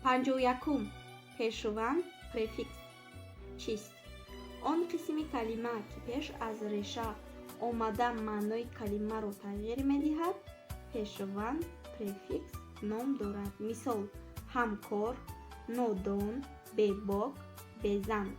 51-ум. Пешванд, префикс чист? Он қисми калима, ки пеш аз реша омада, маънои калимаро тағйир медиҳад, пешванд, префикс ном дорад. Мисол: ҳамкор, нодон, бебок, безанг.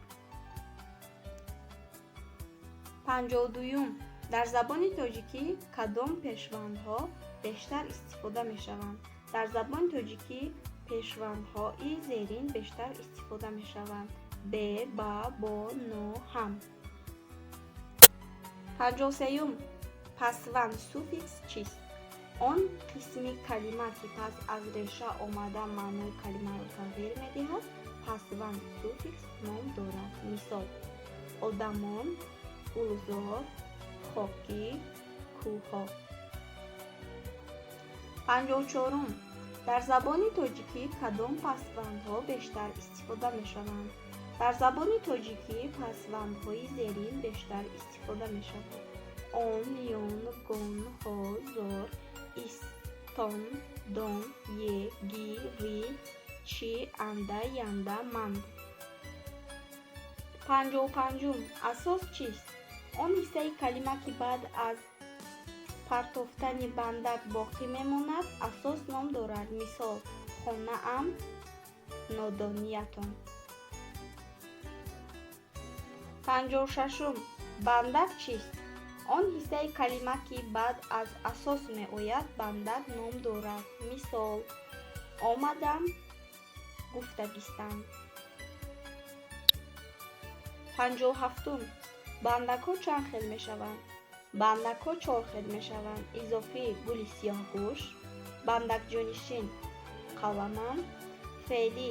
52-юм. Дар забони тоҷикӣ кадом пешвандҳо бештар истифода мешаванд? Дар забони тоҷикӣ пешвандҳои зерин бештар истифода мешаванд: бе, ба, бо, но, ҳам. 53-юм. Пасванд, суффикс чист? Он қисми калима, ки пас аз реша омада, маънои калимаро тағйир медиҳад, пасванд, суффикс ном дорад. Мисол: одамон, гулзор, хокӣ, кӯҳҳо. 54-ум. Дар забони тоҷикӣ кадом пасвандҳо бештар истифода мешаванд? Дар забони тоҷикӣ пасвандҳои зерин бештар истифода мешаванд: он, ён, гон, ҳо, зор, истон, дон, е, ги, ғи, чӣ, анда, янда, манд. 55-ум. Асос чист? Он ҳиссаи калима, ки баъд аз партофтани бандак боқӣ мемонад, асос ном дорад. Мисол: хонаам, нодониятон. 56-ум. Бандак чист? Он ҳиссаи калима, ки баъд аз асос меояд, бандак ном дорад. Мисол: омадам, гуфтагистам. 57-ум. Бандакҳо чанд хел мешаванд? Бандакҳо чор хел мешаванд: изофӣ, гули сиёҳгӯш, бандакҷонишин, қаламам, феълӣ,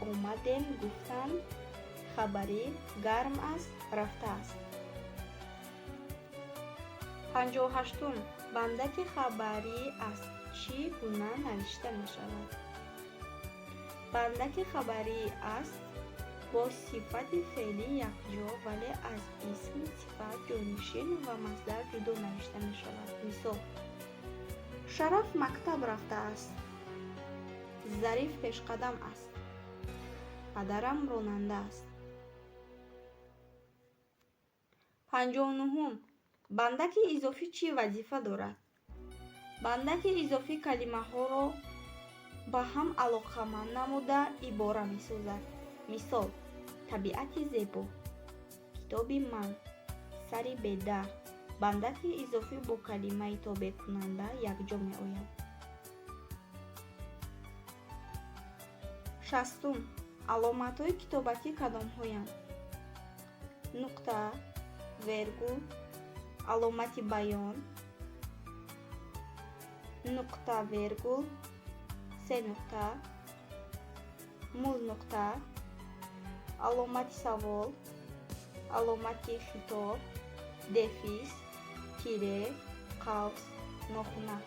омадем, гуфтам, хабарӣ, гарм аст, рафтааст. 58-ум. Бандаки хабарӣ аз чӣ гуна навишта мешавад? Бандаки хабарии аст бо сифати феълӣ якҷо, вале аз исм, сифат, ҷонишин ва масдар ҷудо навишта мешавад. Мисол: Шараф мактаб рафтааст, Зариф пешқадам аст, падарам ронанда аст. 59-ум. Бандаки изофӣ чӣ вазифа дорад? Бандаки изофӣ калимаҳоро ба ҳам алоқаманд намуда, ибора месозад. Мисол: табиати зебо, китоби ман, сари бедард. Бандаки изофӣ бо калимаи тобеъкунанда якҷо меояд. 60-ум. Аломатҳои китобатӣ кадомҳоянд? Нуқта, вергул, аломати баён, нуқта, вергул, се нуқта, мул нуқта, аломати савол, аломати хитоб, дефис, тире, қавс, нохунак.